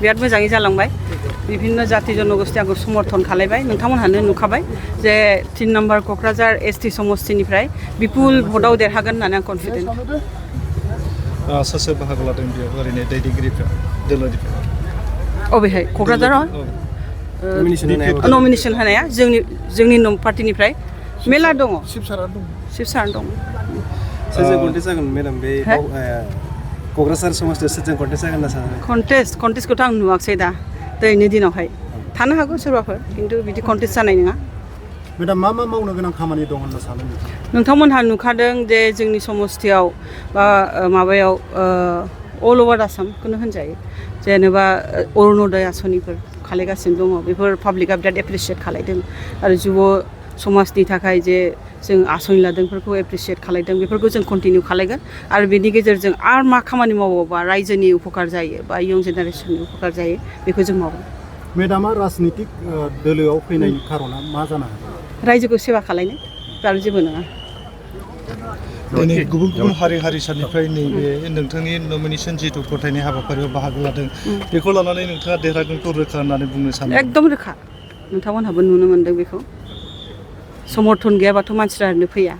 बिराद मोजाङै जालांबाय বিভিন্ন জাতি জনগোষ্ঠী आंखौ समर्थन खालायबाय नोंथांमोनहानो नुखाबाय जे 3 नम्बर क'क्राझार एसटी समस्तिनिफ्राय बिपुल भटआव देरहागोन होननानै आं कनफिडेन्ट सोर बाहागो लादों बेयाव ओरैनो दैदेनगिरिफ्रा दोलोनिफ्राय अबेहाय क'क्राझाराव नमिनेसन होनाया जोंनि पार्टिनिफ्राय मेला दङ शिबसार दङ सोरजों कन्टेस्ट जागोन मेडाम बे क'क्राझार समस्तियाव सोरजों कन्टेस्ट जागोन होनना सानो कन्टेस्टखौथ' आं नुवाखसै दा दिनैनि दिनावहाय थानो हागौ सोरबाफोर खिन्थु बिदि कन्टेस्ट जानाय नङा मेडाम मा मावनो गोनां खामानि दं होनना सानो नोंथांमोनहा नुखादों जे जोंनि समस्तियाव बा माबायाव अल ओभार आसामखौनो होनजायो जेनेबा अरुणोदय आसनिफोर खालायगासिनो दङ बेफोर पाब्लिकआ बिराद एप्रिसियेट खालायदों आरो जुब समाजनि थाखाय जे जों आसनि लादों बेफोरखौ एप्रिसियेट खालायदों बेफोरखौ जों कन्टिनिउ खालायगोन आरो बेनि गेजेरजों आरो मा खामानि मावोबा रायजोनि उपकार जायो बा इयं जेनेरेसननि उपकार जायो बेखौ जों मावगोन मेडामा राजनितिक दोलोआव फैनायनि खारना मा जानो हागौ रायजोखौ सेवा खालायनो आरो जेबो नङा दिनै गुबुन गुबुन हारि हारिसानिफ्राय नैबे नोंथांनि नमिनेसन जिथु गथायनाय हाबाफारियाव बाहागो लादों बेखौ लानानै नोंथाङा देरहागोनखौ रोखा होननानै बुंनो सानो एकदम रोखा नोंथांमोनहाबो नुनो मोनदों बेखौ समर्थन गैयाबाथ' मानसिफ्रा ओरैनो फैया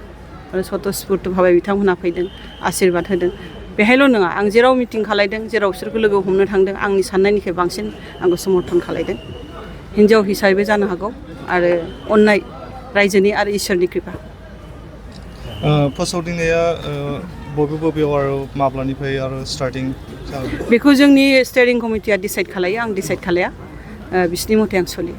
आरो स्वतस्फुर्त भाबै बिथांमोनहा फैदों आशीर्बाद होदों बेहायल' नङा आं जेराव मिटिं खालायदों जेराव बिसोरखौ लोगो हमनो थांदों आंनि साननायनिख्रुइ बांसिन आंखौ समर्थन खालायदों हिन्जाव हिसाबै जानो हागौ आरो अननाय रायजोनि आरो इसोरनि कृपा फोसावदिंनाया बबेयाव आरो माब्लानिफ्राय आरो स्टार्टिं बेखौ जोंनि स्टेरिं कमिटिया डिसाइड खालायो आं डिसाइड खालाया बिसिनि मथे आं सोलियो